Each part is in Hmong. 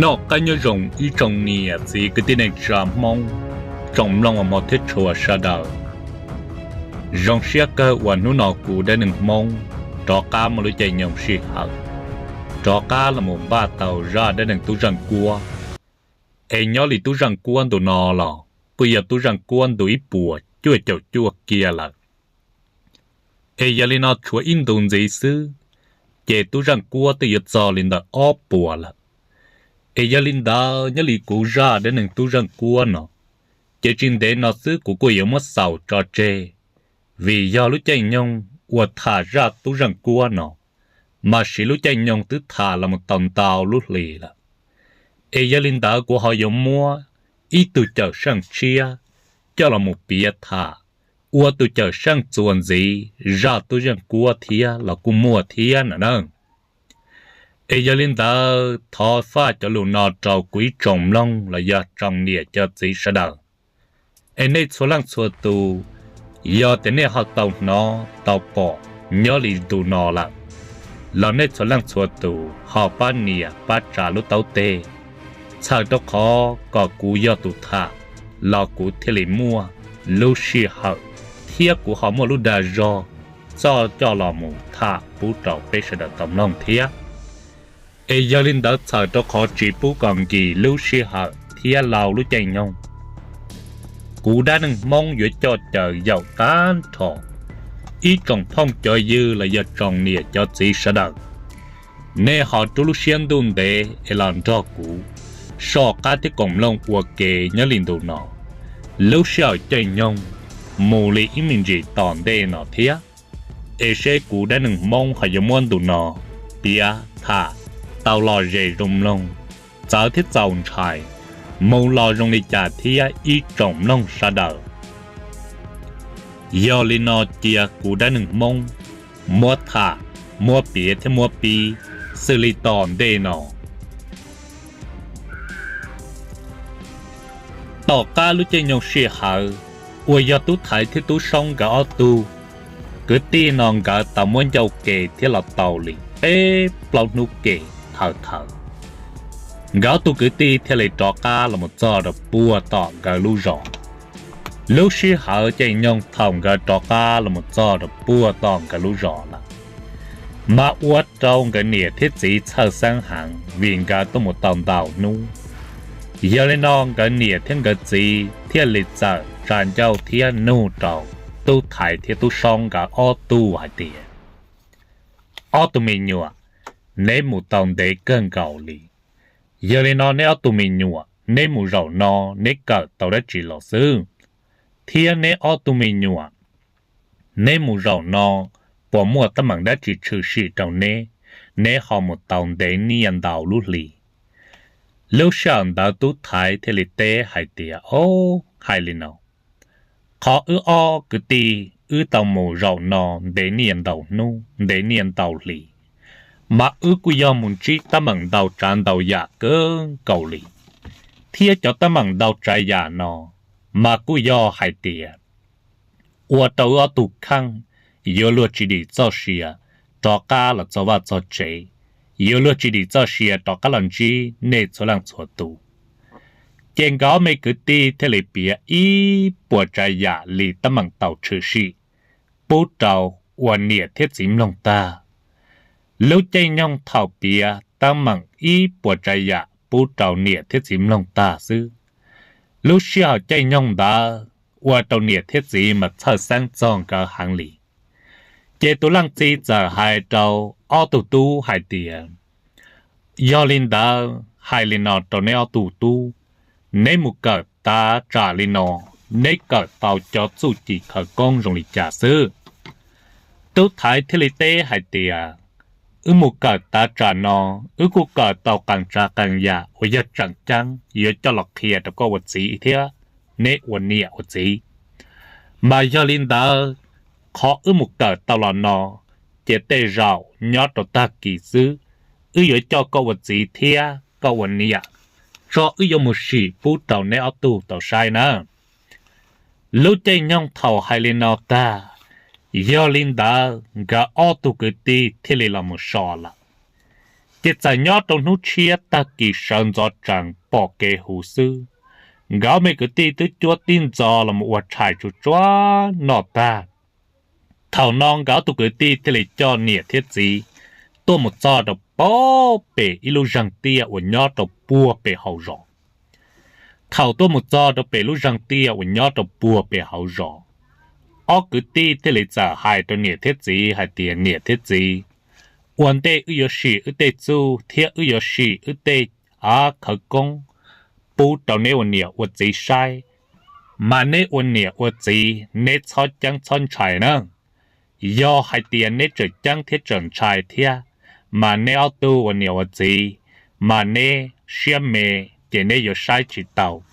Noj qab nyob zoo ib tsoom niam txiv kwv tij neej tsa Hmoob, tsoom mloog uas hmov thiab tshua sawv daws. Zoo siab kawg uas hnub no kuv Dab Neeg Hmoob rov qab muaj lub caij nyoog sij hawm rov qab los mus npaj tau zaj dab neeg Tub Zeej Kuab. Es nyob li Tub Zeej Kuab ntu no los kuj yog Tub Zeej Kuab ntu ib puas cuaj caum cuaj kiag lawm. Es yog li no tshuav ib ntu ntxiv xwb, ces Tub Zeej Kuab twb yuav txog li ntawm ob puas lawm. Es yog li ntawd nyob li kuv zaj dab neeg Tub Zeej Kuab no, ces tsis ntev no xwb kuv kuj yuav muab xaus tso tseg, vim yog lub caij nyoog uas tham zaj Tub Zeej Kuab no, mas siv lub caij nyoog twb tham los mus tau ntau lub hlis lawm. Es yog li ntawd kuv ho yuav muab ib tug cawm seej tshiab coj los mus piav tham ua tus cawm seej txuas ntxiv zaj Tub Zeej Kuab thiab los kuj muaj thiab no na. Es yog li ntawd thov faj cov lus no rau kuv ib tsoom mloog los yog tsoom niam cov txiv sawv daws. Es nej txhua leej txhua tus, yog tias nej ho tau hnov tau pom nyob li ntu no lawm, los nej txhua leej txhua tus ho pab nias pab tsa lub taub teg, txhawm rau qhov kom kuv yog tus tham los kuv thiaj li muaj lub sij hawm thiab kuv ho muaj lub dag zog txoj coj los mus tham pub rau peb sawv daws tau mloog thiab. Es yog li ntawd txhawm rau qhov tsis pub kom nkim lub sij hawm thiab laus lub caij nyoog, kuv Dab Neeg Hmoob yuav coj caw yaum tag nrho ib tsoom phooj cov ywg los yog tsoom niam cov txiv sawv daws, nej ho rub lub siab ntuj ntev es los nrog kuv soj qab thiab koom mloog ua ke nyob li ntu no. Lub sij hawm caij nyoog mus li ib me ntsis tom ntej no thiab, es seb kuv Dab Neeg Hmoob ho yuav muab ntu no piav tham tau lom zem zoo mloog, txawv thiab txaus ntshai mus los zoo li cas thiab ib tsoom mloog sawv daws. Yog li no cia kuv Dab Neeg Hmoob muab tham, muab piav thiab muab pib xws li tom ntej no. Tom qab lub caij nyoog sij hawm uas yog Tub Thaiv thiab Tub Soob nkawd ob tug kwv tij no nkawd tau muab ncauj ke thiab los tau li peb plaub hnub ke thawv thawv, nkawd ob tug kwv tij thiaj li rov qab los mus txog rau puag tom nkawd lub zos. Lub sij hawm caij nyoog thaum nkawd rov qab los mus txog rau puag tom nkawd lub zos lawm, mas ua rau nkawd niam thiab txiv txhawj xeeb heev vim nkawd tuaj mus tau ntau hnub. Yog li no nkawd niam thiab nkawd txiv thiaj li txawm tsa ncauj thiab nug rau Tub Thaiv thiab Tub Soob nkawd ob tug hais tias, ob tug me nyuam, neb mus tau ntev kawg nkaus li. Yog li no neb ob tug me nyuam neb mus zaum no neb kawm tau dab tsi los xwb? Thiab neb ob tug me nyuam, neb mus zaum no puas muaj teeb meem dab tsi tshwm sim rau neb, neb ho mus tau ntev niaj ntau lub hli? Lub sij hawm ntawd Tub Thaiv thiaj li teb hais tias, o, hais li no, qhov wb ob kwv tij wb tau mus zaum no ntev niaj ntau hnub ntev niaj ntau hli, mas wb kuj yog mus ntsib teeb meem ntau tsav ntau yam kawg nkaus li. Thiab cov teeb meem ntau tsav yam no mas kuj yog hais tias ua rau wb ob tug kheej yuav luag tsis dim txoj sia rov qab los txog vaj txog tsev, yuav luag tsis dim txoj sia rov qab los ntsib nej txhua leej txhua tus. Ces nkawd ob me kwv tij thiaj li piav ib puas tsav yam li teeb meem tau tshwm sim pub rau uas niam thiab txiv mloog tag. Lub caij nyoog thaum piav teeb meem ib puas tsav yam pub rau niam thiab txiv mloog tag xwb, lub sij hawm caij nyoog ntawd ua rau niam thiab txiv mas txhawj xeeb txog nkawd heev li. Ces tus leej txiv txawm hais rau ob tug tub hais tias, yog li ntawd hais li no rau neb ob tug tub, neb mus kawm tav tsam li no, neb kawm tau cov txuj ci khawv koob zoo li cas xwb? Tub Thaiv thiaj li teb hais tias, wb mus kawm tav tsam no, wb kuj kawm tau qee tsav qee yam uas yog tseem ceeb yuav coj los qhia rau koj ua txiv thiab neb ua niam ua txiv. Mas yog li ntawd, qhov wb mus kawm tau los no, ces tej zaum nyob rau tag kis xwb, wb yuav coj koj ua txiv thiab koj ua niam tso, wb yuav mus sim pub rau neb ob tug tau saib na. Lub caij nyoog thaum hais li no tag, yog li ntawd nkawd ob tug kwv tij thiaj li los mus so lawm. Ces txawm nyob rau hnub tshiab tag kis sawv ntxov tsees pom kev huv xwb, nkawd ob me kwv tij twb cuab tib ntxov los mus ua tshais tsuag tsuag noj tag. Thaum no nkawd ob tug kwv tij thiaj li coj niam thiab txiv tuaj mus txog rau pem ib lub zeeg tiaj uas nyob rau puag pem hauv zos. Thaum tuaj mus txog rau pem lub zeeg tiaj uas nyob rau puag pem hauv zos, ob kwv tij thiaj li txawm hais rau niam thiab txiv hais tias, Niam thiab txiv, ua ntej wb yuav sim wb tej txuj thiab wb yuav sim wb tej av khawv koob pub rau neb ua niam ua txiv saib, mas neb ua niam ua txiv neb txhob ceeb txhob ntshai na. Yog hais tias neb tseem ceeb thiab tseem ntshai thiab, mas neb ob tug ua niam ua txiv, mas neb siab me, ces neb yuav saib tsis taus.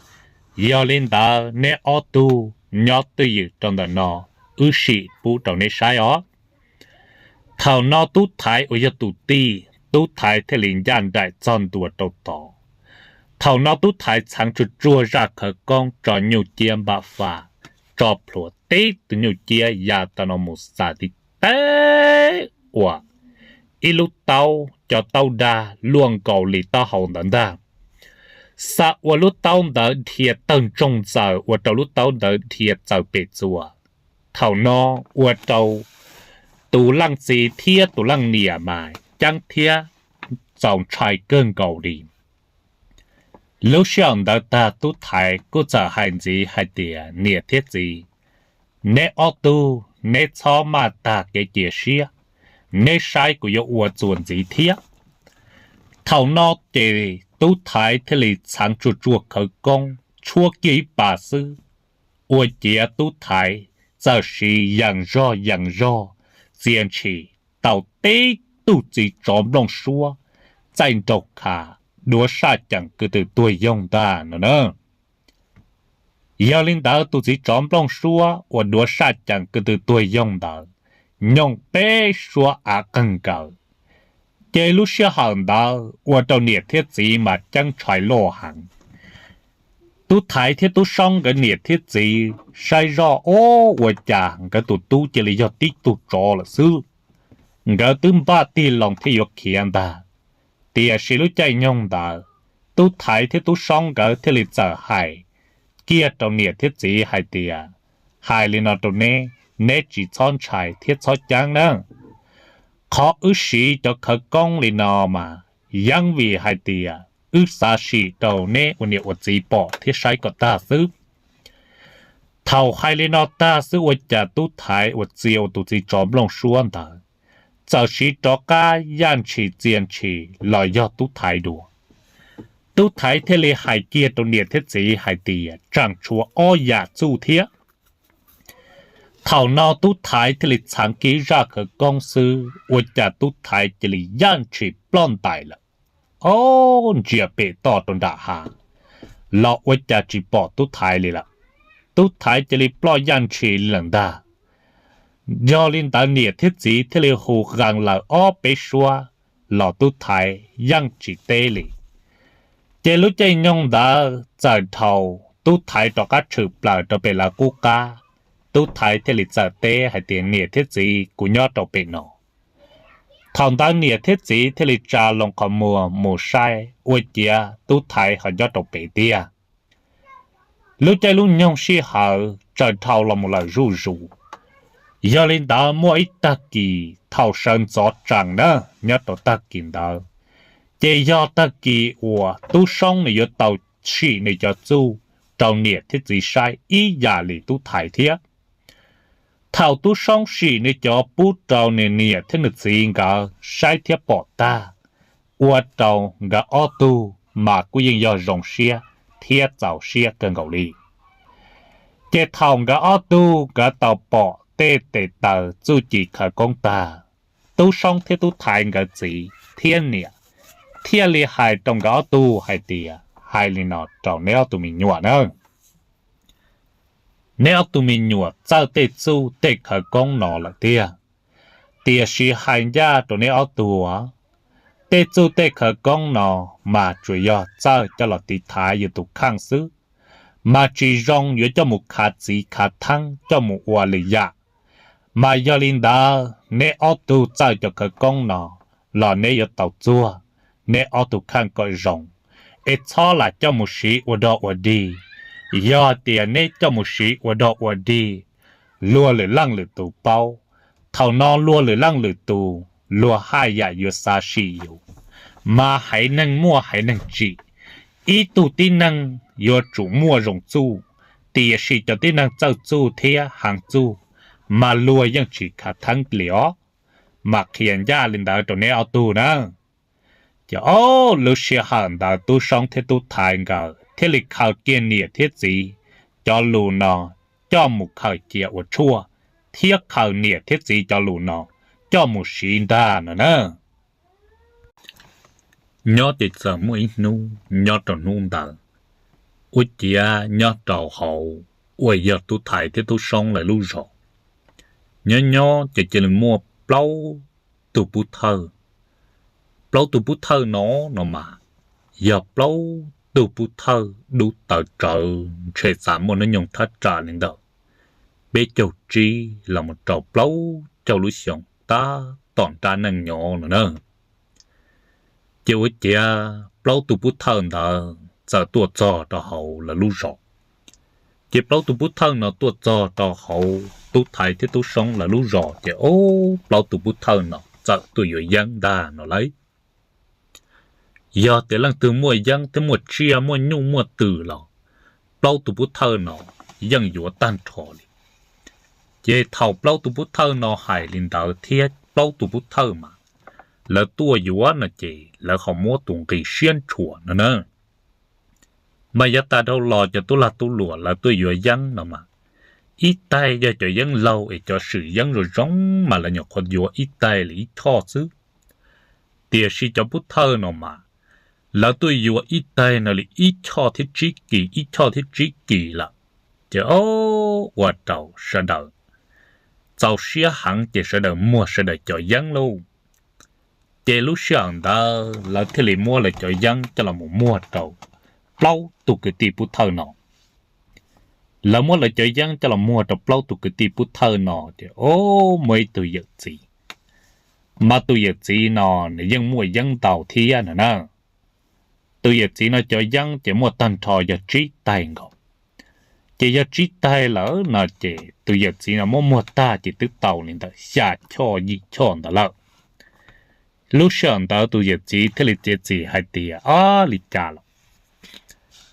Yog li ntawd neb ob tug nyob twj ywm rau ntawm no, wb sim pub rau neb saib os. Thaum no Tub Thaiv uas yog tus tij, Tub Thaiv thiaj li ncaj nraim txog ntua rau tod. Thaum no Tub Thaiv txheev tsuag tsuag zaj khawv koob tso nyuj ciab npam fas, tso plhuav tib tug nyuj ciab ya tau no mus xa tib teg ua ib lub taub, cov taub dag luaj nkaus li taub hau ntawd ntag. Xa ua lub taub ntawd dhia tawg ntsoog ntxaws ua rau lub taub ntawd dhia txaws pem txuas. Thaum no ua rau tus leej txiv thiab tus leej niam mas ceeb thiab txaus ntshai kawg nkaus li. Lub sij hawm ntawd tag Tub Thaiv kuj txawm hais ntxiv hais tias, Niam thiab txiv, neb ob tug neb txhob maj tag kev cia siab, neb saib kuv yuav ua txuas ntxiv thiab. Thaum no ces Tub Thaiv thiaj li txheev tsuag tsuag khawv koob tshuab kiag ib pas xwb, ua ciav Tub Thaiv txawm siv yees zog yees zog txia ntshis tau tib tug txiv tsov nplooj suab txaij nraug kha, duav saj ceem ko tw tuag yoog ntag no na. Yog li ntawd tus txiv tsov nplooj suab uas duav saj ceem ko tw tuag yoog ntawd nyooj peb suab av qeeg nkaus. Ces lub sij hawm ntawd ua rau niam thiab txiv mas ceeb ntshai loj heev. Tub Thaiv thiab Tub Soob nkawd niam thiab txiv saib zoj, o, ua cas nkawd tus tub cia li yog tib tug tsov lawm xwb. Nkawd twb npaj tig loo thiab yuav khiav ntag, tiam sis lub caij nyoog ntawd Tub Thaiv thiab Tub Soob nkawd thiaj li txawm hais kiag rau niam thiab txiv hais tias, Hais li no rau neb, neb tsis txhob ntshai thiab txhob ceeb nawb. Qhov wb siv cov khawv koob li no mas yeeb vim hais tias wb xav sim rau neb ua niam ua txiv pom thiab saib kom tag xwb. Thaum hais li no tag xwb ua cas Tub Thaiv uas txia ua tus txiv tsov nplooj suab ntawd txawm siv rov qab yaj ntshis txia ntshis los yog Tub Thaiv dua. Tub Thaiv thiaj li hais kiag rau niam thiab txiv hais tias, Tseem tshuav ob yam txuj thiab. Thaum no Tub Thaiv thiaj li txheev kiag zaj khawv koob xwb ua cas Tub Thaiv cia li yaj ntshis ploj ntais lawm. O, ntsia pem toj rau nram hav los ua cas tsis pom Tub Thaiv li lawm. Tub Thaiv cia li ploj yaj ntshis li lawm ntag. Yog li ntawd niam thiab txiv thiaj li hu qee lawm ob peb suab los Tub Thaiv yeej tsis teb li. Ces lub caij nyoog ntawd txawm dhau, Tub Thaiv rov qab tshwm plaws rau pem lawv qub qab. Tub Thaiv thiaj li txawm teb hais tias, Niam thiab txiv, kuv nyob rau pem no. Thaum ntawd niam thiab txiv thiaj li tsa loo qhov muag mus saib ua ciav Tub Thaiv ho nyob rau pem tiag. Lub caij lub nyoog sij hawm txawm dhau los mus lawm zuj zus. Yog li ntawd muaj ib tag kis thaum sawv ntxov tsees na, nyob rau tag kis ntawd, ces yog tag kis uas Tub Soob nws yuav tau sim nws cov txuj rau niam thiab txiv saib ib yam li Tub Thaiv thiab. Thaum Tub Soob sim nws cov pub rau nws niam thiab nws txiv nkawd saib thiab pom tag, ua rau nkawd ob tug mas kuj yeej yog zoo siab thiab txaus siab kawg nkaus li. Ces thaum nkawd ob tug nkawd tau pom tej tes taw txuj ci khawv koob tag, Tub Soob thiab Tub Thaiv nkawd txiv thiab niam thiaj li hais rau nkawd ob tug hais tias, Hais li no rau neb ob tug me nyuam na, neb ob tug me nyuam txawj tej txuj tej khawv koob no lawm tiag, tiam sis hais ncaj rau neb ob tug, tej txuj tej khawv koob no mas tsuas yog txawj coj los tiv thaiv yus tus kheej xwb, mas tsis zoo yuav coj mus khav txiv khav theeb coj mus ua lwm yam. Mas yog li ntawd neb ob tug txawj cov khawv koob no los neb yuav tau txuag, neb ob tug kheej kom zoo, es txhob lam coj mus siv ua dog ua dig. Yog tias neb coj mus siv ua dog ua dig, luag lwm leej lwm tus paub, thaum no luag lwm leej lwm tus luag haj yam yuav xav sim yus. Mas haiv neeg muaj haiv neeg tsim, ib tug tib neeg yuav tsum muaj zoo txuj, tiam sis cov tib neeg txawj txuj thiab heev txuj, mas luag yeej tsis khav theeb li os. Mas qhia ncaj li ntawd rau neb ob tug na. Ces ob lub sij hawm ntawd Tub Soob thiab Tub Thaiv nkawd thiaj li khaws kiag niam thiab txiv cov lus no coj mus khaws cia ua tshuaj, thiab khaws niam thiab txiv cov lus no coj mus siv ntag no na. Nyob ces txawm muaj ib hnub nyob rau hnub ntawd, ua ciav nyob rau hauv uas yog Tub Thaiv thiab Tub Soob lawv lub zos, nyob nyob ces cia li muaj plaub tug pub thawj. Plaub tug pub thawj no no mas yog plaub tug pub thawj dub tawv tsawv, ntshe txawm muaj hnub nyoog thaj tsam li ntawm peb caug tsib los mus rau plaub caug lub xyoos tab tom nrab neej nyob no na. Ces ua ciav plaub tug pub thawj ntawd txawm tuaj txog rau hauv lawv lub zos. Ces plaub tug pub thawj no tuaj txog rau hauv Tub Thaiv thiab Tub Soob lawv lub zos ces ob plaub tug pub thawj no txawm tuaj yuav yeeb ntag no lauj. Yog tias leej twg muaj yeeb thiab muaj tsiaj muaj nyuj muaj twm los plaub tug pub thawj no yeej yuav tag nrho li. Ces thaum plaub tug pub thawj no hais li ntawd thiab plaub tug pub thawj mas lawv tuaj yuav no ces lawv ho muab tus nqi siab ntshua no na. Mas yav tas dhau los cov tub lag tub luam lawv tuaj yuav yeeb no mas ib taig yog cov yeeb laug es cov swm yeeb zoo zoo mas lawv nyuam qhuav yuav ib taig li ib choj xwb. Tiam sis cov pub thawj no mas lawv tuaj yuav ib taig no li ib choj thiab tsib kis, ib choj thiab tsib kis lawm. Ces ob ua rau sawv daws txaus siab heev ces sawv daws muag sawv daws cov yeeb lauj. Ces lub sij hawm ntawd lawv thiaj li muab lawv cov yeeb coj los mus muag rau plaub tug kwv tij pub thawj no. Lawv muab lawv cov yeeb coj los muag rau plaub tug kwv tij pub thawj no ces ob muaj ib tug yawm txiv. Mas tus yawm txiv no nws yeej muaj yeeb ntau thiab no na. Tus yawm txiv no cov yeeb ces muaj tag nrho yog tsib taig nkaus. Ces yog tsib taig lawm no ces tus yawm txiv no muab muag tag ces twb tau li ntawm xya choj yim choj ntawd lawm. Lub sij hawm ntawd tus yawm txiv thiaj li txiav txim hais tias, Ob, li cas los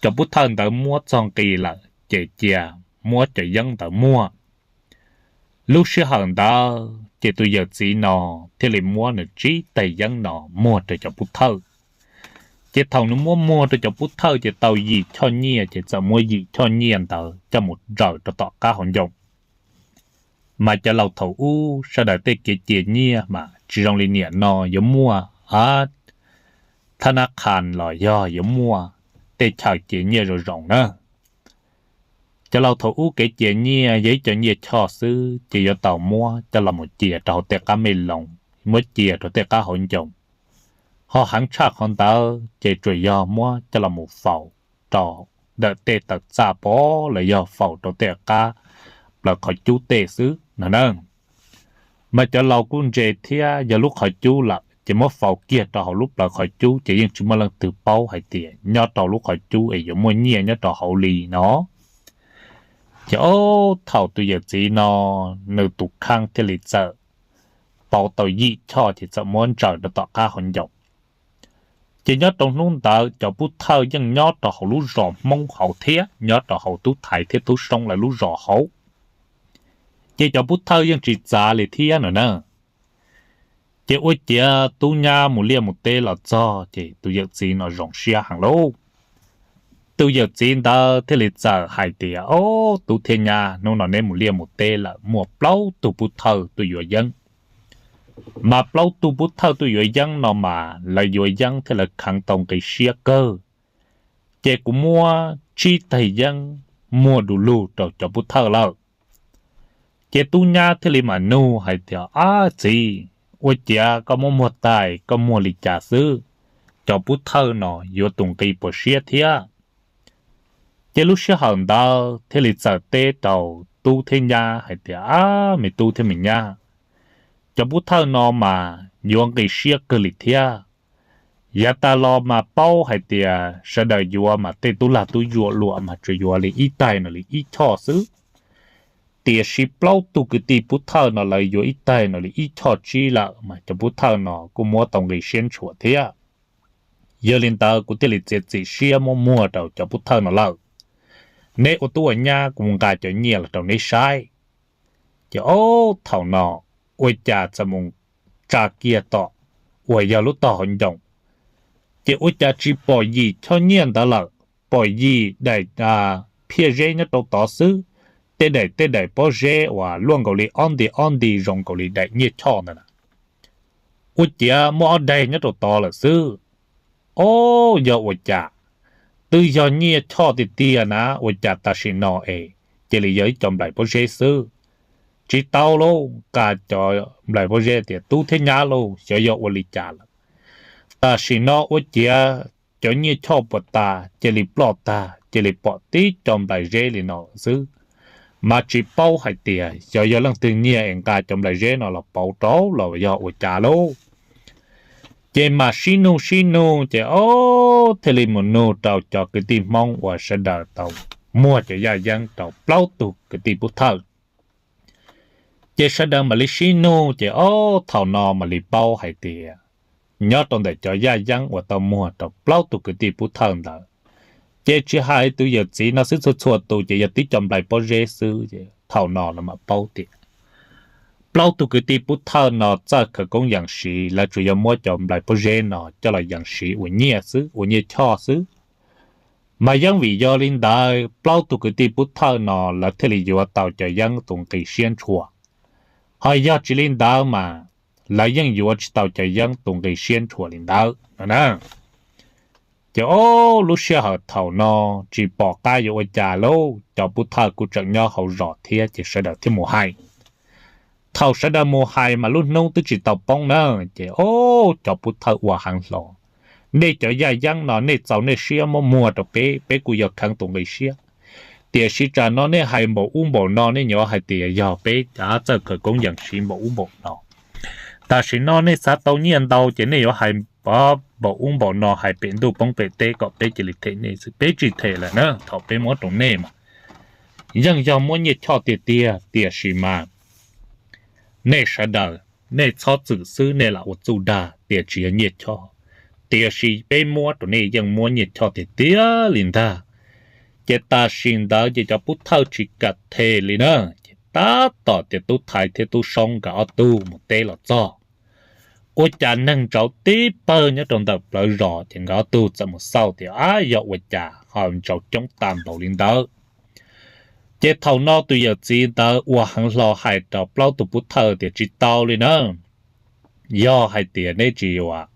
cov pub thawj ntawd muab txog nqi lawm ces cia muab cov yeeb ntawd muag. Lub sij hawm ntawd ces tus yawm txiv no thiaj li muab nws tsib taig yeeb no muag rau cov pub thawj. Ces thaum nws muab muag rau cov pub thawj ces tau yim choj nyiaj ces txawm muab yim choj nyiaj ntawd coj mus ntsaws rau tom qab hauv ncoo. Mas cov laus thaum ub sawv daws tej kev cia nyiaj mas tsis zoo li niaj no yuav muaj thab nab qhas los yog yuav muaj tej chaw cia nyiaj zoo zoo na. Cov laus thaum ub kev cia nyiaj yog ib co nyiaj choj xwb ces yuav tau muab coj los mus cia rau hauv tej qab me loos, muab cia rau tej qab hauv ncoo. Ho heev tshaj qhov ntawd ces tsuas yog muab coj los mus faus rau ntawm tej tawm txaj pov los yog faus rau tej qab plaws qhov cub tej xwb no na. Mas cov laus kuj ntse thiab, yog lub qhov cub lawm ces muab faus kiag rau hauv lub plaws qhov cub ces yeej tsis muaj leej twg paub hais tias nyob rau lub qhov cub es yuav muaj nyiaj nyob rau hauv li no. Ces ob thaum tus yawm txiv no nws tus kheej thiaj li txawm pauv tau yim choj ces txawm muab ntsaws rau tom qab hauv ncoo. Ces nyob rau hnub ntawd cov pub thawj yeej nyob rau hauv lub zos Hmoob hauv thiab nyob rau hauv tub thaiv thiab tub soob lawv lub zos hauv. Ces cov pub thawj yeej tsis txav li thiab no na. Ces ua ciav tub nyab mus liaj mus teb los txog ces tus yawm txiv no zoo siab heev lauj. Tus yawm txiv ntawd thiaj li txawm hais tias, Ob, tub thiab nyab, hnub no neb mus liaj mus teb lawm muaj plaub tug pub thawj tuaj yuav yeeb. Mas plaub tug pub thawj tuaj yuav yeeb no mas lawv yuav yeeb thiab lawv kheev tau nqi siab kawg. Ces kuv muab tsib taig yeeb muag du lug rau cov pub thawj lawm. Ces tub nyab thiaj li mam nug hais tias, Ab txiv, ua ciav koj muab muag tag koj muag li cas xwb? Cov pub thawj no yuav tus nqi puas siab thiab? Ces lub sij hawm ntawd thiaj li txawm teb rau tub thiab nyab hais tias, Ab, me tub thiab me nyab, cov pub thawj no mas yuav nqi siab kawg li thiab. Yav tas los mas paub hais tias sawv daws yuav mas tej tub lag tub yuam luam mas tsuas yuav li ib taig no li ib choj xwb. Tiam sis plaub tug kwv tij pub thawj no lawv yuav ib taig no li ib choj tsib lawm mas cov pub thawj no kuj muab tau nqi siab ntshua thiab. Yog li ntawd kuv thiaj li txiav txim siab muab muag rau cov pub thawj no lawm. Neb ua tub ua nyab, kuv mus nqa cov nyiaj los rau neb saib. Ces ob thaum no ua cas txawm mus tsa kiag tom uas yog lub tog hauv ncoo, ces ua cas tsis pom yim choj nyiaj ntawd lawm, pom yim daim phiaj zeb nyob rau tod xwb. Tej daim tej daim pob zeb uas luaj nkaus li ob nti ob nti zoo nkaus li daim nyiaj choj ntawd na, ua ciav muaj ob daim nyob rau tod lawm xwb. Ob, yog ua cas, twb yog nyiaj choj tiag tiag na, ua cas tam sim no es cia li yog ib co nplaim pob zeb xwb? Tsis tau lauj, nqa cov nplaim pob zeb tias tub thiab nyab lauj, xyov yog ua li cas lawm. Tam sim no ua ciav cov nyiaj choj puas tas cia li ploj tag, cia li pom tib co nplaim zeb li no xwb. Mas tsis paub hais tias xyov yog leej twg nyiag es nqa cov nplaim zeb no los pauv rau los yog ua cas lauj. Ces mas sib nug sib nug ces ob thiaj li mus nug rau cov kwv tij Hmoob uas sawv daws tau muag cov yaj yeeb rau plaub tug kwv tij pub thawj. Ces sawv daws mam li sib nug ces ob thaum no mam li paub hais tias nyob rau ntawm cov yaj yeeb uas tau muag rau plaub tug kwv tij pub thawj ntawd, ces tsis hais tus yawm txiv no xwb, txhua txhua tus ces yog tib co nplaim pob zeb xwb. Thaum no lawv mam paub tias plaub tug kwv tij pub thawj no txawj khawv koob yees siv, lawv tsuas yog muab cov nplaim pob zeb no coj los yees siv ua nyiaj xwb, ua nyiaj choj xwb. Mas yeej vim yog li ntawd plaub tug kwv tij pub thawj no lawv thiaj li yuav tau cov yeeb tus nqi siab ntshua. Ho yog tsis li ntawd mas lawv yeej yuav tsis tau cov yeeb tus nqi siab ntshua li ntawd no na. Ces ob lub sij hawm thaum no tsis pom qab yuav ua cas lauj, cov pub thawj kuj tseem nyob hauv zos thiab ces sawv daws thiaj mus hais. Thaum sawv daws mus hais mas lub hnub twb tsis tau poob na, ces ob cov pub thawj ua heev hlo. Nej cov yaj yeeb no nej txaus nej siab muab muag rau peb, peb kuj yog kheev tus nqi siab. Tiam sis tsam no nej hais npaum ub npaum no nej yuav hais tias yog peb cav txawj khawv koob yees siv npaum ub npaum no. Tam sim no nej xav tau nyiaj ntau ces nej yuav hais npaum ub npaum no hais pem ntuj poob pem teb kom peb cia li them nej xwb, peb tsis them lawm na, thaum peb muab rau nej mas yeej yog muab nyiaj choj tiag tiag, tiam sis mas nej sawv daws, nej txhob txwm xwb nej lam ua txuj dag tias tsis yog nyiaj choj, tiam sis peb muab rau nej yeej muab nyiaj choj tiag tiag li ntag. Ces tam sim ntawd ces cov pub thawj tsis kam them li na, ces tab tom tias tub Thaiv thiab tub Soob nkawd ob tug mus teb los txog, ua cas neeg ntsauv tib pawg nyob rau ntawm plawv zos, ces nkawd ob tug txawm mus xauj tias ab yog ua cas ho ntsauv coob tag npaum li ntawd. Ces thaum no tus yawm txiv ntawd ua heev hlo hais rau plaub tug pub thawj tias tsis tau li na, yog hais tias neb tsis yuav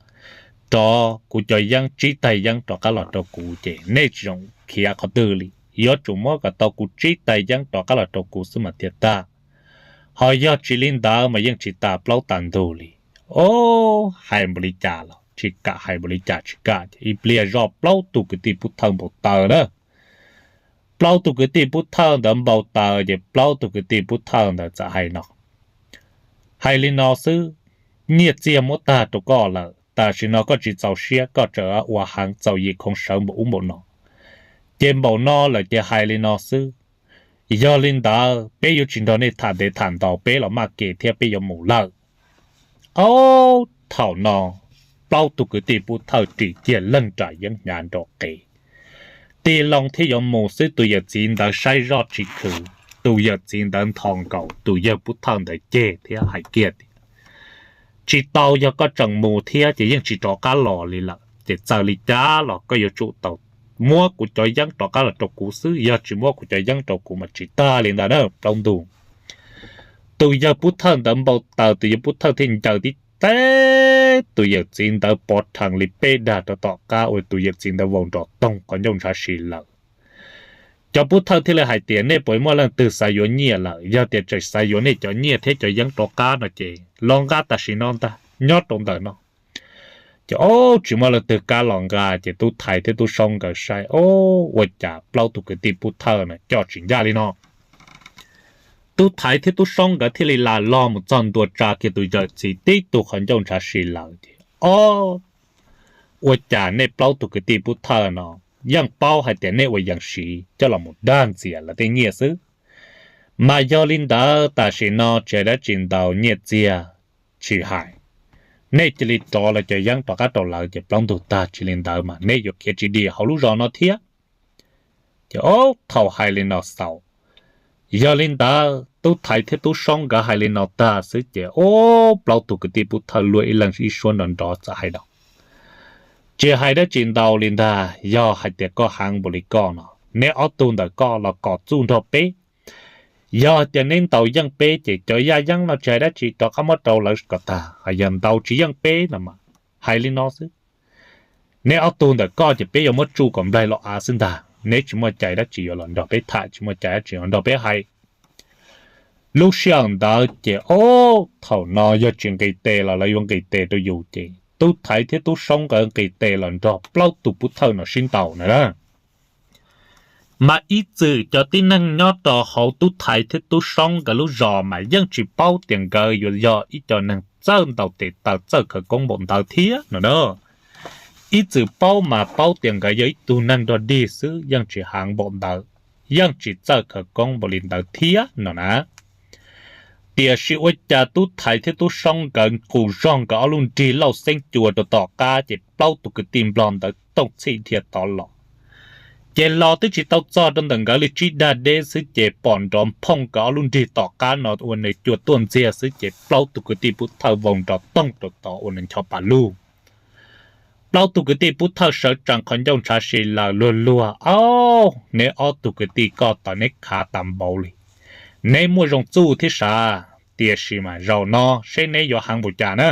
rov kuv cov yeeb tsib taig yeeb rov qab los rau kuv ces nej tsis zoo khiav qhov twg li, yuav tsum muab kom tau kuv tsib taig yeeb rov qab los rau kuv xwb mas thiaj tag. Ho yog tsis li ntawd mas yeej tsis tas plaub tas ntug li. Ob, hais npaum li cas los tsis kam, hais npaum li cas tsis kam, ib pliag zoj plaub tug kwv tij pub thawj npau taws na. Plaub tug kwv tij pub thawj ntawd npau taws ces plaub tug kwv tij pub thawj ntawd txawm hais no, hais li no xwb, nyiaj txiag muab tag rau koj lawm, tam sim no koj tsis txaus siab koj tseem ua heev txaus yim khoov sawv npaum ub npaum no. Ces npaum no lawm ces hais li no xwb, yog li ntawd peb yuav tsis nrog nej tham ntev tham ntau, peb los maj kev thiab peb yuav mus lawm. Ob, thaum no plaub tug kwv tij pub thawj ris kiag leej ras yeeb hnyav nrov qees, tig loo thiab yuav mus xwb, tus yawm txiv ntawd saib zoj tsis khwv, tus yawm txiv ntawd ntho nkaus tus yawg pub thawj ntawd ceg thiab hais kiag tias tsis tau, yog koj tseem mus thiab ces yeej tsis rov qab los li lawm, ces txawm li cas los koj yuav tsum tau muab kuv cov yeeb rov qab los rau kuv xwb, yog tsis muab kuv cov yeeb rau kuv mas tsis tag li ntawd na plaub ntug. Tus yawg pub thawj ntawd npau taws, tus yawg pub thawj thiaj ncaws tib teg, tus yawm txiv ntawd pov rhees li peb dag rau tom qab uas tus yawm txiv ntawd vau nrov toog qhov ncauj ntshav si lawm. Cov pub thawj thiaj li hais tias nej puas muaj leej twg xav yuav nyiaj lawm, yog tias tseem xav yuav nej cov nyiaj thiab cov yeeb rov qab no ces los nqa tam sim no ntag, nyob rau ntawm no. Ces ob, tsis muaj leej twg kam los nqa, ces tub Thaiv thiab tub Soob nkawd saib, ob, ua cas plaub tug kwv tij pub thawj no coj tsis ncaj li no. Tub Thaiv thiab tub Soob nkawd thiaj li lam log mus txog ntua tsa kiag tus yawm txiv tib tug qhov ncauj ntshav si lawm ces ob, Ua cas nej plaub tug kwv tij pub thawj no yeej paub hais tias nej ua yees siv coj los mus dag ntxias lawv tej nyiaj xwb. Mas yog li ntawd tam sim no tsis hais dab tsi ntau, nyiaj txiag tsis hais, nej cia li rov los cov yeeb rov qab rau lawv ces plaub ntug tag, tsis li ntawd mas nej yuav khiav tsis dim hauv lub zos no thiab. Ces ob thaum hais li no xaus, yog li ntawd Tub Thaiv thiab Tub Soob nkawd hais li no tag xwb ces ob plaub tug kwv tij pub thawj luag ib leeg ib suab nrov nrov txawm hais tias, tsis hais dab tsi ntau li ntag, yog hais tias koj heev npaum li koj no, neb ob tug ntawm koj los kom txuj nrog peb. Yog tias neb ntaus yeej peb ces cov yaj yeeb no tsis hais dab tsi rov qab muab rau lawv kom tag, yog ntaus tsis yeej peb no mas hais li no xwb, neb ob tug ntawm koj ces peb yuav muab tsuj kom nplaig los av xwb ntag, neb tsis muaj cai dab tsi yuav los nrog peb tham, tsis muaj cai dab tsi yuav nrog peb hais. Lub sij hawm ntawd ces ob thaum no yog tsis nqis tes los lawv yuav nqis tes rau yus ces Tub Thaiv thiab Tub Soob nkawd nqis tes los nrog plaub tug pub thawj no sib ntaus na. Mas ib txwm cov tib neeg nyob rau hauv Tub Thaiv thiab Tub Soob nkawd lub zos mas yeej tsis paub tias nkawd yuav yog ib co neeg txawj ntaus tes taw txawj khawv koob npaum ntawd thiab no na. Ib txwm paub mas paub tias nkawd yog ib tug neeg dog dig xwb, yeej tsis heev npaum ntawd, yeej tsis txawj khawv koob npaum li ntawd thiab no na. Tiam sis ua cas Tub Thaiv thiab Tub Soob nkawd nqus zog nkawd ob lub nrig lauj xeeb cua rau tom qab ces plaub tug kwv tij nplog ntawd tooj txhij dhia tod los. Ces los twb tsis tau txog rau ntawm nkawd li tsib dag deb xwb ces pom nrov nphooj nkawd ob lub nrig tom qab no ua nws cua tuaj ntxiag xwb ces plaub tug kwv tij pub thawj vau nrov toog rau tod ua nws ncho pas lug. Plaub tug kwv tij pub thawj sawv tsees qhov ncauj ntshav si lawm luag luag, Au, neb ob tug kwv tij koj tawv neb khav tas npaum li, neb muaj zoo txuj thiab sav, tiam sis mas zaum no seb neb yuav heev npaum cas na.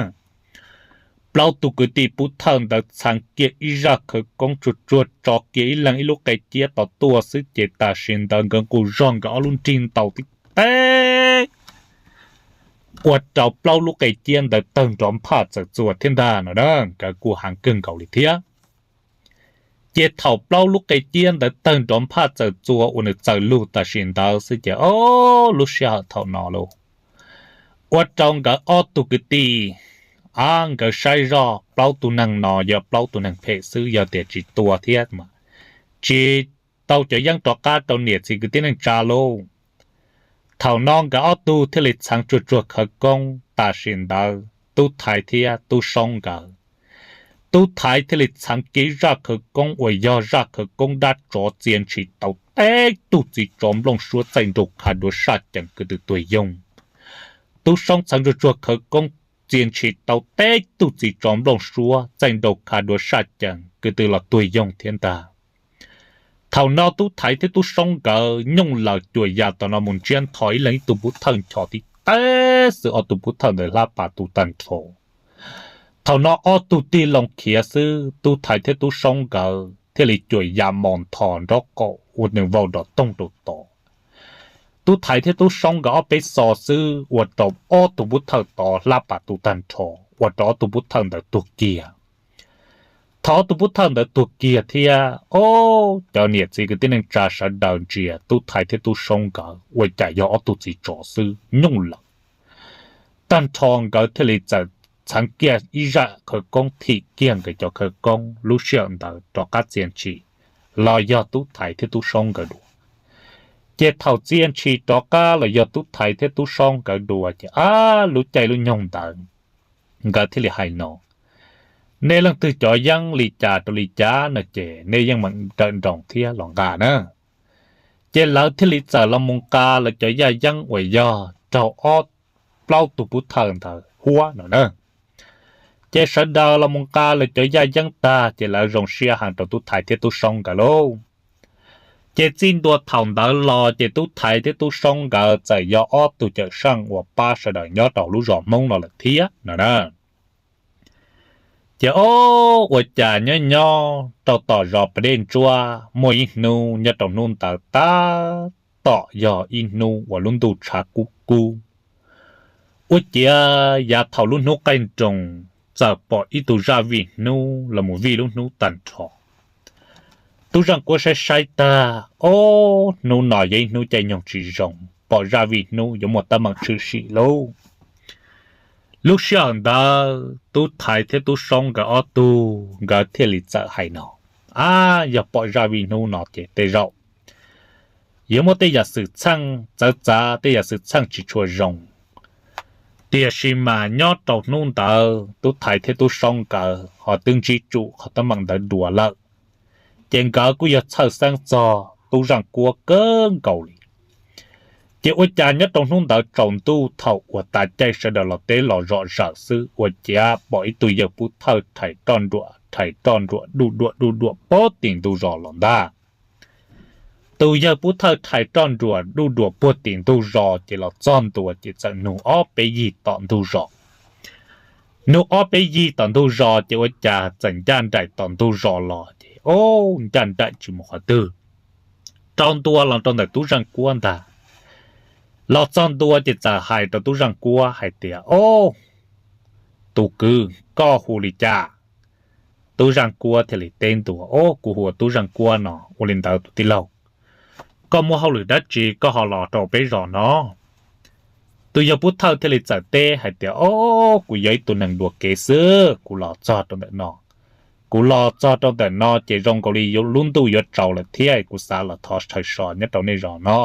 Plaub tug kwv tij pub thawj ntawd txheev kiag ib zaj khawv koob tsuag tsuag tso kiag ib leeg ib lub qe ciab tod tuaj xwb ces tam sim ntawd nkawd nqus zog nkawd ob lub nrig ntaus tib teb ua rau plaub lub qe ciab ntawd tawg nrov nphaj txawm txuas thiab ntag no na, nkawd kuj heev kawg nkaus li thiab. Ces thaum plaub lub qe ciab ntawd tawg nrov nphaj txawm txuas ua nws txawm lug tam sim ntawd xwb ces ob lub sij hawm thaum no lauj, ua rau nkawd ob tug kwv tij, a, nkawd saib zoj plaub tug neeg no yog plaub tug neeg phem xwb, yog tias tsis tua thiab mas tsis tau cov yeeb rov qab rau niam txiv kwv tij neej tsa lauj. Thaum no nkawd ob tug thiaj li txheev tsuag tsuag khawv koob tam sim ntawd Tub Thaiv thiab Tub Soob nkawd. Tub Thaiv thiaj li txheev kiag zaj khawv koob uas yog zaj khawv koob dab tsov txia ntshis tau teb tug txiv tsov nplooj suab txaij nraug kha dua saj cees kwv tw tuag yoog. Tub Soob txheev tsuag tsuag khawv koob txia ntshis tau teb tug txiv tsov nplooj suab txaij nraug kha dua saj cees kwv tw los tuag yoog thiab ntag. Thaum no Tub Thaiv thiab Tub Soob nkawd nyooj lawm cuam yam tom no mus ntsiab ntho ib leeg ib tug pub thawj nchos tib teb xwb ob tug pub thawj ntawd hlab pas tu tag nrho. Thaum no ob tug tig loo khiav xwb Tub Thaiv thiab Tub Soob nkawd thiaj li cuam yam mos ntho nraub qaum ua nws vau nrov toog rau tod. Tub Thaiv thiab Tub Soob nkawd ob peb xo xwb ua rau ob tug pub thawj tod hlab pas tu tag nrho, ua rau ob tug pub thawj ntawd tuag kiag. Thaum ob tug pub thawj ntawd tuag kiag thiab, o, cov niam txiv kwv tij neej tsa sawv daws ntsia Tub Thaiv thiab Tub Soob nkawd ua cas yog ob tug txiv tsov xwb nyooj lawm. Tag nrho nkawd thiaj li txawm txheev kiag ib zaj khawv koob thim kiag nkawd cov khawv koob lub sij hawm ntawd rov qab txia ntshis los yog Tub Thaiv thiab Tub Soob nkawd dua. Ces thaum txia ntshis rov qab los yog Tub Thaiv thiab Tub Soob nkawd dua ces ab lub caij lub nyoog ntawd nkawd thiaj li hais no, nej leej twg cov yeeb li cas rau li cas no ces nej yeej meem nrawm nroos thiab los nqa na. Ces lawv thiaj li txawm los mus nqa lawv cov yaj yeeb uas yog raug ob plaub tug pub thawj ntawd huab no na. Ces sawv daws los mus nqa lawv cov yaj yeeb tag ces lawv zoo siab heev rau Tub Thaiv thiab Tub Soob nkawd lauj. Ces txij ntua thaum ntawd los ces Tub Thaiv thiab Tub Soob nkawd txawm yog ob tug cawm seej uas pab sawv daws nyob rau lub zos Hmoob no lawm thiab no na. Ces o, ua cas nyob nyob rau tom zos pas dej ntsuab muaj ib hnub nyob rau hnub ntawd tab tom yog ib hnub uas lub ntuj tshav kub kub. Ua ciav yav thaum lub hnub qaij nroos txawm pom ib tug zaj vij hnub los mus vij lub hnub tag nrho. Tub Zaj Kuab saib saib tag, o, hnub no yog ib hnub caij nyoog tsis zoo, pom zaj vij hnub yuav muaj teeb meem tshwm sim lauj. Lub sij hawm ntawd Tub Thaiv thiab Tub Soob nkawd ob tug nkawd thiaj li txawm hais no, Ab, yog pom zaj vij hnub no ces tej zaum yuav muaj tej yam xwm txheej txawv txav, tej yam xwm txheej tsis tshua zoo. Tiam sis mas nyob rau hnub ntawd Tub Thaiv thiab Tub Soob nkawd ho twb ntsib tsum qhov teeb meem ntawd dua lawm, ces nkawd kuj yog txhawj xeeb txog Tub Zaj Kuab kawg nkaus li. Ces ua cas nyob rau hnub ntawd tsaus ntuj thaum uas tas caij sawv daws los teb los zom zaws xwb ua ciav pom ib tug yawg Pub Thawj rhais roj nruam rhais roj nruam duj duam duj duam puag tim ntug zos los ntag. Tus yawg Pub Thawj rhais roj nruam duj duam puag tim ntug zos ces los txog ntua ces txawm nug ob peb yig tom ntug zos. Nug ob peb yig tom ntug zos ces ua cas txawm ncaj nraim tom ntug zos los ces, o, ncaj nraim tsis mus qhov twg, rau ntua los rau ntawm Tub Zaj Kuab ntag. Los txog ntua ces txawm hais rau Tub Zaj Kuab hais tias, O, tus kwv, koj hu li cas? Tub Zaj Kuab thiaj li teb ntua, O, kuv hu ua Tub Zaj Kuab no. Ua li ntawd tus tij laug, koj muaj hauj lwm dab tsi koj ho los rau peb zos no? Tus yawg Pub Thawj thiaj li txawm teb hais tias, O, kuv yog ib tug neeg dua kev xwb, kuv los txog rau ntawm no, kuv los txog rau ntawm no ces zoo nkaus li lub ntuj yuav tsaus lawm thiab kuv xav los thov chaw so nyob rau nej zos no.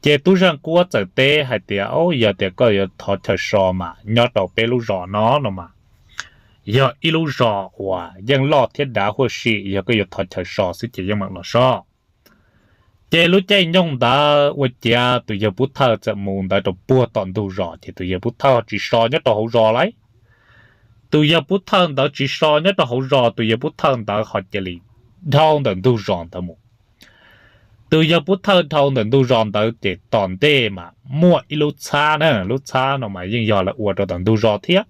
Ces Tub Zaj Kuab txawm teb hais tias, O, yog tias koj yuav thov chaw so mas nyob rau peb lub zos no no mas yog ib lub zos uas yeej loj thiab dav huaj si, yog koj yuav thov chaw so xwb ces yeej meem los so. Ces lub caij nyoog ntawd ua ciav tus yawg Pub Thawj txawm mus ntawd rau puag tom ntug zos ces tus yawg Pub Thawj tsis so nyob rau hauv zos lauj. Tus yawg Pub Thawj ntawd tsis so nyob rau hauv zos, tus yawg Pub Thawj ntawd ho cia li dhau ntawm ntug zos ntawd mus. Tus yawg Pub Thawj dhau ntawm ntug zos ntawd ces tom ntej mas muaj ib lub txhab na, lub txhab no mas yeej yog lawv ua rau tom ntug zos thiab.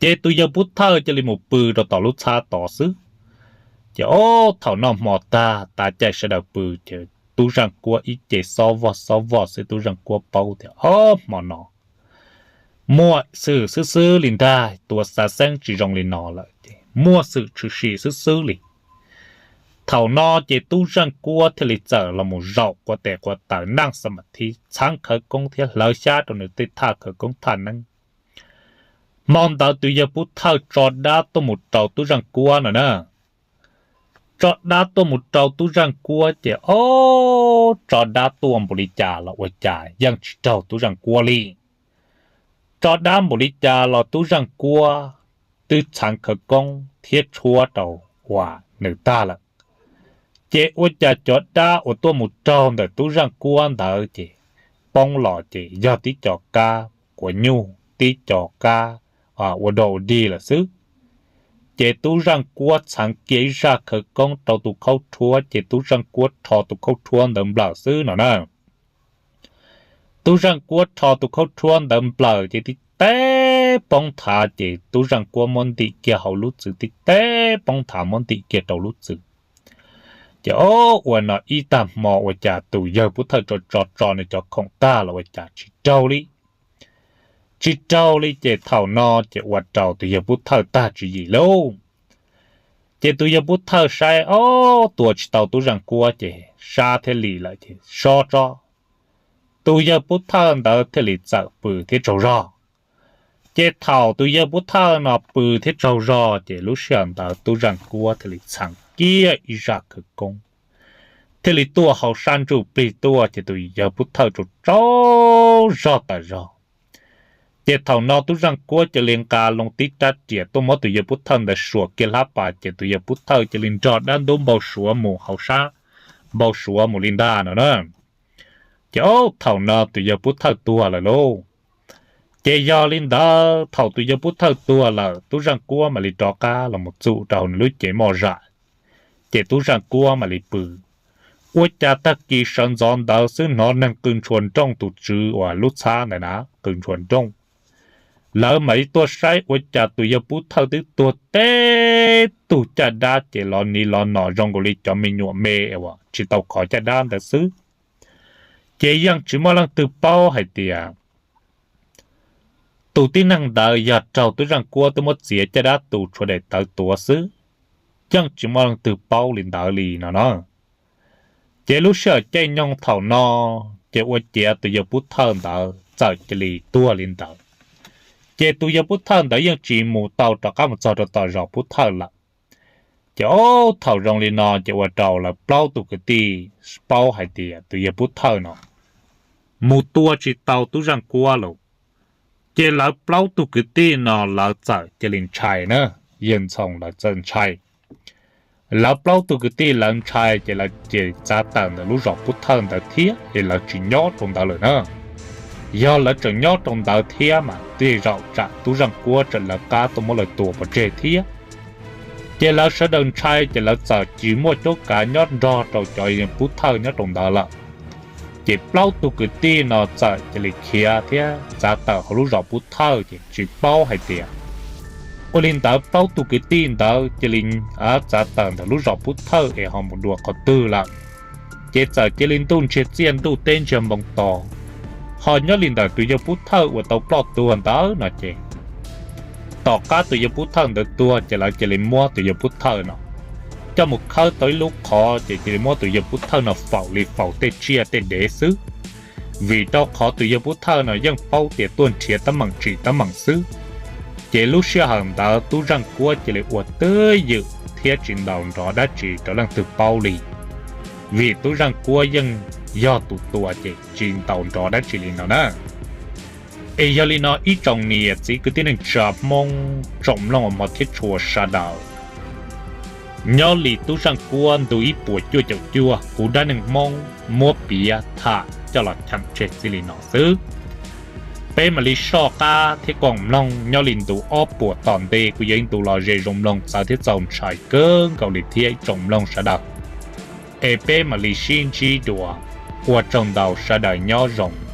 Ces tus yawg Pub Thawj cia li mus pw rau tom lub txhab tod xwb. Ces o, thaum noj hmo tag tas caij sawv daws pw ces Tub Zaj Kuab ib ce xob vog xob vog xwb, Tub Zaj Kuab paub tias o, hmo no muaj xwm xwb xwb li ntag, tua xav xeeb tsis zoo li no lawm ces muaj xwm tshwm sim xwb xwb li. Thaum no ces Tub Zaj Kuab thiaj li txawm los mus zaum quav tes quav taw naj xa ma thi txheev khawv koob thiab hlawv xyab rau nws tej thaj khawv koob thaj neeb. Hmo ntawd tus yawg Pub Thawj tso dab tuaj mus rau Tub Zaj Kuab no na. Tso dab tuaj mus rau Tub Zaj Kuab ces o, tso dab tuaj npaum li cas los ua cas yeej tsis raug Tub Zaj Kuab li. Tso dab npaum li cas los Tub Zaj Kuab twb txheev khawv koob thiab tshuab rau uas nws tag lawm. Ces ua cas cov dab uas tuaj mus raug ntawm Tub Zaj Kuab ntawd ces poob los ces yog tib co kab quav nyuj, tib co kab ua dog ua dig lawm xwb. Ces Tub Zaj Kuab txheev kiag ib zaj khawv koob rau tus khaub rhuab ces Tub Zaj Kuab rho tus khaub rhuab ntawd nplawm xwb no na. Tub Zaj Kuab rho tus khaub rhuab ntawd nplawm ces tib teb poob thav ces Tub Zaj Kuab muab ntim kiag hauv lub txwv, tib teb poob thav muab ntim kiag rau lub txwv. Ces o, ua no ib tag hmo ua cas tus yawg Pub Thawj tso tso tso nws cov khoom tag los ua cas tsis raug li. Tsis raug li ces thaum no ces ua rau tus yawg Pub Thawj tag tswv yim lauj. Ces tus yawg Pub Thawj saib o, tua tsis tau Tub Zaj Kuab ces sab thiab li lawm ces so tso. Tus yawg Pub Thawj ntawd thiaj li txawm pw thiab tsaug zog. Ces thaum tus yawg Pub Thawj no pw thiab tsaug zog ces lub sij hawm ntawd Tub Zaj Kuab thiaj li txheev kiag ib zaj khawv koob thiaj li tuaj hauv sab ntsuj plig tuaj ces tus yawg Pub Thawj tsaug tsaug zog tas zog. Ces thaum no Tub Zaj Kuab cia li nqa loo tib rab riam tuaj muab tus yawg Pub Thawj ntawd suam kiag hlab pas ces tus yawg Pub Thawj cia li nrog dab ntub npau suav mus hauv sab, npau suav mus li ntag no na. Ces o, thaum no tus yawg Pub Thawj tuag lawm lauj. Ces yog li ntawd thaum tus yawg Pub Thawj tuag lawm Tub Zaj Kuab mam li rov qab los mus txum rau hauv nws lub cev moj zam. Ces Tub Zaj Kuab mam li pw. Ua cas tag kis sawv ntxov ntawd xwb hnov neeg qw ntshua nrooj, tus tswv uas lub txhab ntawd na qw ntshua nrooj. Lawv mam li tuaj saib ua cas tus yawg Pub Thawj twb tuag teb tug caj dab ces los niv los nom zoo nkaus li cov me nyuam me uas tsis tau khov caj dab ntawd xwb. Ces yeej tsis muaj leej twg paub hais tias tus tib neeg ntawd yog raug Tub Zaj Kuab twb muab txiav caj dab tu tshuav daim tawv tuav xwb, yeej tsis muaj leej twg paub li ntawd li no na. Ces lub sij hawm caij nyoog thaum no, ces ua ciav tus yawg Pub Thawj ntawd txawm cia li tuag li ntawd. Ces tus yawg Pub Thawj ntawd yeej tsis mus tau rov qab mus txog rau tom zos Pub Thawj lawm. Ces ob thaum zoo li no ces ua rau lawv plaub tug kwv tij paub hais tias tus yawg Pub Thawj no mus tua tsis tau tub Zaj Kuab lawm. Ces lawv plaub tug kwv tij no lawv txawm cia li ntshai na, yawg Ntxhoo lawv txawm ntshai. Lawv plaub tug kwv tij lawv ntshai ces lawv ces txav tawm ntawm lub zos Pub Thawj ntawd thiab es lawv tsis nyob rau ntawd lawm na. Yog lawv tseem nyob rau ntawd thiab mas tej zaum tsam tub Zaj Kuab tseem lawv qab tuaj muab lawv tua pov tseg thiab. Ces lawv sawv daws ntshai ces lawv txawm tsis muaj cuab kav nyob nrog rau cov Pub Thawj nyob rau ntawd lawm. Ces plaub tug kwv tij no txawm cia li khiav thiab txav tawm hauv lub zos Pub Thawj ces tsis paub hais tias ua li ntawd plaub tug kwv tij ntawd cia li txav tawm ntawm lub zos Pub Thawj es ho mus dua qhov twg lawm. Ces txawm cia li ntuj ntsiag txiaj ntuj teb ntsiag npoo to. Ho nyob li ntawm tus yawg Pub Thawj uas tau ploj tuag ntawd no ces tom qab tus yawg Pub Thawj ntawd tuag ces lawv cia li muab tus yawg Pub Thawj no coj mus khawb tau ib lub qhov ces cia li muab tus yawg Pub Thawj no faus li faus tej tsiaj tej dev xwb. Vim rau qhov tus yawg Pub Thawj no yeej paub tias tuaj nrhiav teeb meem tsim teeb meem xwb. Ces lub sij hawm ntawd tub Zaj Kuab cia li ua twj ywm thiab tsis ntaus nrov dab tsi rau leej twg paub li. Vim tub Zaj Kuab yeej yog tus tua ces tsis ntaus nrov dab tsi li no na. Es yog li no ib tsoom niam txiv kwv tij neej tsa Hmoob tsoom mloog uas hmov thiab tshua sawv daws, nyob li tub Zaj Kuab ntu ib puas cuaj caum cuaj kuv dab neeg Hmoob muab piav tham coj los cheem tseg txij li no xwb. Peb mam li soj qab thiab koom mloog nyob li ntu ob puas tom ntej kuj yog ib ntu los ze zoo mloog txawv thiab txaus ntshai kawg nkaus li thiab ib tsoom mloog sawv daws. Es peb mam li sib ntsib dua, ua tsaug ntau sawv daws nyob zoo.